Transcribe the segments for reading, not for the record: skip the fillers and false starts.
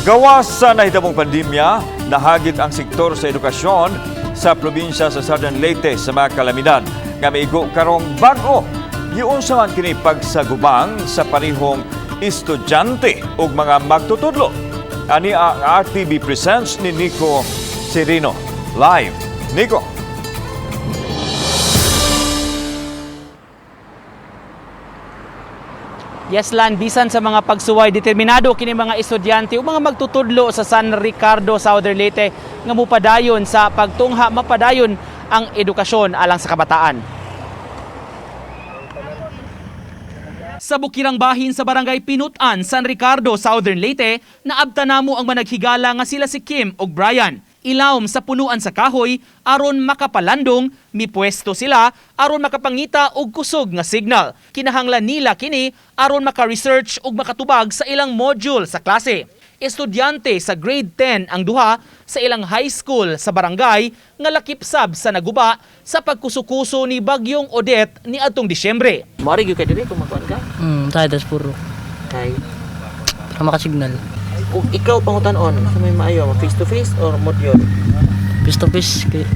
Gawas sa nahitabong pandemya, nahagit ang sektor sa edukasyon sa probinsya sa Southern Leyte sa mga kalamidad nga miigo karong bag-o. Giunsa man kini pagsagubang sa parihong estudyante ug mga magtutudlo. Ani ang RTV Presents ni Nico Serino. Live. Nico. Yes, Lan, bisan sa mga pagsuway, determinado kini mga estudyante o mga magtutudlo sa San Ricardo, Southern Leyte nga mupadayon sa pagtungha, mapadayon ang edukasyon alang sa kabataan. Sa bukirang bahin sa barangay Pinutan, San Ricardo, Southern Leyte, naabta namo ang managhigala nga sila si Kim ug Brian. Ilawom sa punuan sa kahoy aron makapalandong, mipuesto sila aron makapangita og kusog nga signal. Kinahanglan nila kini aron maka-research ug makatubag sa ilang module sa klase. Estudyante sa grade 10 ang duha sa ilang high school sa barangay nga lakip sab sa naguba sa pagkusukuso ni Bagyong Odette ni adtong Disyembre. Mari gyud kay diri kung magkuan ka. Tayo tas puro. Kay Para makasignal. kung ikaw pangutan-on sa may maayo, face to face or module? Face to face, kay,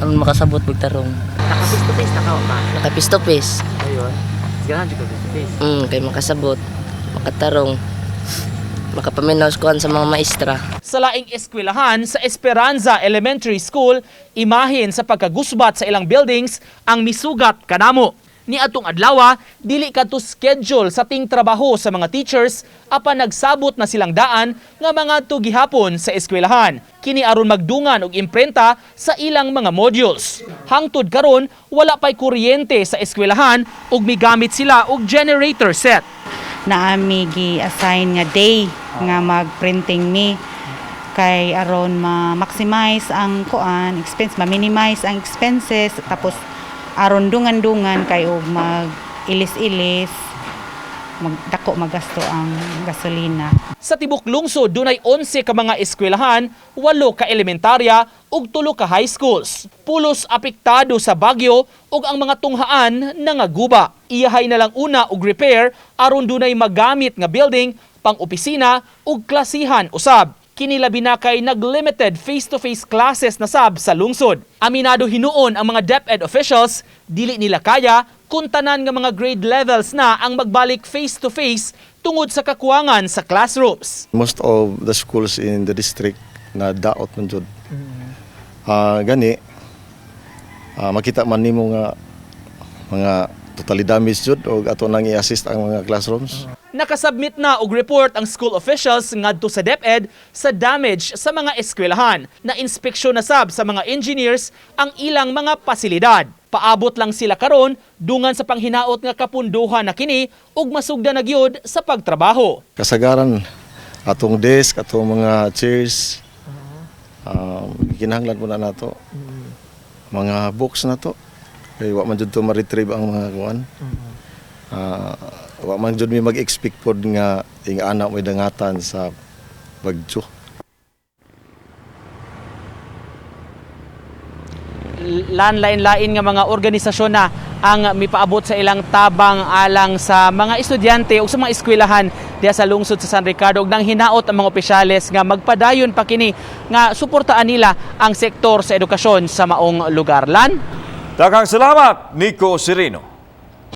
aron makasabot pagtarong. Naka face to face na ka ba? Naka face to face. Ayun. Ganahan jud ka face to face. Kay makasabot, makatarong, makapaminaw kuan sa mga maestra. Sa laing eskwelahan sa Esperanza Elementary School, imahin sa pagkagusbat sa ilang buildings ang misugat kanamo. Ni atong adlaw, dili kadto schedule sa ting trabaho sa mga teachers apan nagsabot na silang daan nga mga gihapon sa eskwelahan. Kini aron magdungan og imprenta sa ilang mga modules. Hangtod karon, wala pay kuryente sa eskwelahan ug migamit sila og generator set. Na ami gi-assign nga day nga mag-printing mi kay aron ma-maximize ang kuan expense, ma-minimize ang expenses, tapos aron dungan-dungan kay og mag ilis-ilis, magdako magasto ang gasolina. Sa tibok lungsod, dunay 11 ka mga eskwelahan, 8 ka elementarya ug 3 ka high schools. Pulos apektado sa bagyo ug ang mga tunghaan nangaguba. Iyahay na lang una og repair aron dunay magamit nga building pang opisina ug klasihan usab. Kini labi na kay nag-limited face-to-face classes na sab sa lungsod. Aminado hinuon ang mga DepEd officials, dili nila kaya kung tanan nga mga grade levels na ang magbalik face-to-face tungod sa kakuwangan sa classrooms. Most of the schools in the district na daot man jud. Gani makita man nimo nga mga totally damaged jud og ato nang i-assist ang mga classrooms. Nakasubmit na og report ang school officials ngadto sa DepEd sa damage sa mga eskwelahan. Na inspeksyon na sab sa mga engineers ang ilang mga pasilidad. Paabot lang sila karon dungan sa panghinaot nga kapunduhan na kini ug masugdan na gyud sa pagtrabaho. Kasagaran atong desk, atong mga chairs, kinahanglan mo na nato. Mga books na to. Kay wa man jud to ma-retrieve ang mga kuan. Wa man jud mi mag-expect pod nga ing ana mo'y dangatan sa bagyo. Lain-lain nga mga organisasyon na ang mipaabot sa ilang tabang alang sa mga estudyante o sa mga eskwelahan diha sa lungsod sa San Ricardo ug nang hinaot ang mga opisyales nga magpadayon pa kini nga suportaan nila ang sektor sa edukasyon sa maong lugar. Lan. Daghang salamat, Nico Serino.